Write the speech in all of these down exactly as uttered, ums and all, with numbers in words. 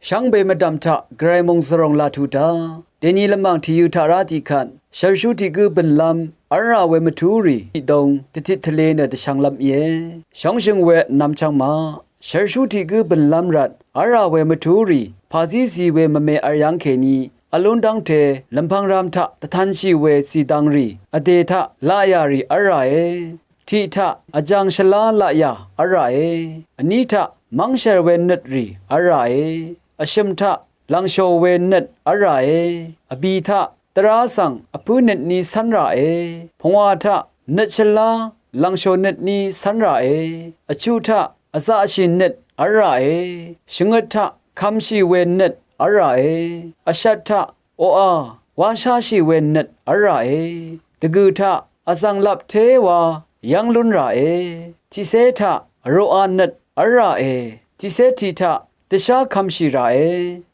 Shvngbe mvdv̀m taq gvray mòngzvròng laq tuq dá dèni lvmàng tìyø̄ taq rá tiqkvt shv̀rshú tiq gǿ bø̀nlv́m v́lrà we mvtú rì tiqdong dvtit tvlē nø dvshv̄nglv́m íe. Shóngshøng we vnvm chv̄ng maq shv̀rshú tiq gǿ bø̀nlv́m rvt v́lrà we mvtú rì pàzí zi we mvme v̄l yv́ng kèní vlún dv́ngte lv̀mpv̄ng ram taq dvtanshì we zìdvng rì vdè taq laqyà rì v́lràe. Tiq taq vjvng shvlá laqyà v́lràe. Vní taq mv́ngshv̀r we nøt rì v́lràe. Vshø̀m taq lv̀ngshò we nøt v́lràe. Vbì taq dvrá svng vpǿ nøtní cv́nràe. Pungwà taq nøt shvlá lv̀ngshò nøtní cv́nràe. Vchuq taq vzaqshì nøt v́lràe. Shvngøt taq kvmshì we nøt v́lràe. Vshvt taq oqà wáshashì we nøt v́lràe. Dvgø̀ taq vzv̀ng lap té wa yv́ng lúnràe. Tiqcé taq vroqa nøt v́lràe. Tiqcé tiq taq dvshá kvmshì ràe.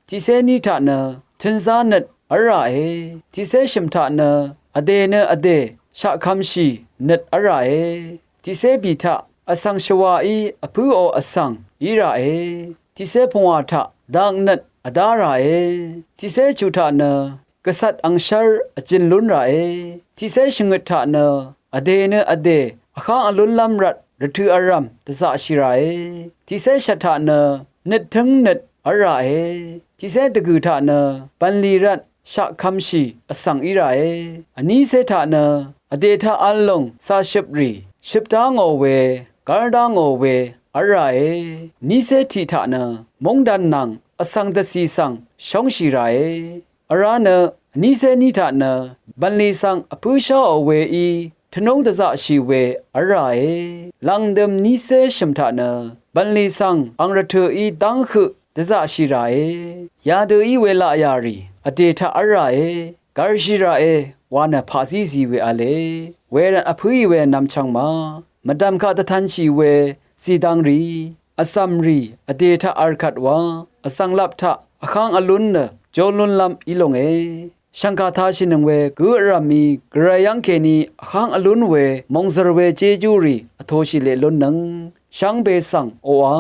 Tiqcé ní taq nø tø̄nzá nøt v́lràe. Tiqcé shø̀m taq nø vdè nø vdè shaqkvmshì nøt v́lràe. Tiqcé bì taq vsvng shvwaí vpǿò vsvng í ràe. Tiqcé pungwà taq dak nøt vdá ràe. Tiqcé chuq taq nø gvcvt angshv́r vjø̀n lún ràe. Tiqcé shvngøt taq nø vdè nø vdè vháng vlúnlv́m rvt rvtø̄ vrv̀m dvzaqshì ràe. Tiqcé shvt taq nø nøt tǿng nøt v́lràe. Tiqcé dvgø̀ taq nø bv̀nlì rvt shaqkvmshì vsvng í ràe. Vnícé taq nø vdè taq v̄l lòng caqshøp rì shøp dá ngò we gv́r dá ngò we v́lràe. Nícé tiq taq nø móngdan nvng vsvng dvcì svng shóngshì ràe. Vrá nø vnícé ní taq nø bv̀nlì svng vpǿsháò weí tvnúng dvzaqshì we v́lràe. Lv̀ngdøm nícé shø̀m taq nø bv̀nlì svng ang rvtø̀í dv́ng høq dvzaqshì ràe. Yadø í we laqyà rì vdè taq v́lràe. Gv̀rshì ràe wa nø paqzí zi we v̄le. Wervt vpǿì we vnvm chv̄ng ma mvdv̀m kaq dvtanshì we zìdvng rì vzv̀m rì vdè taq v̄l kvt wa vzv̀ng lap taq vháng vlún nø jó lúnlv́m í longe. Shv̀ngkà tāshìnøng we gǿ vrv̀mí gvray yv́ng kèní vháng vlún we mòngzv̀r we jéjú rì vtoshì leq lúnnøng shvngbe svng oqà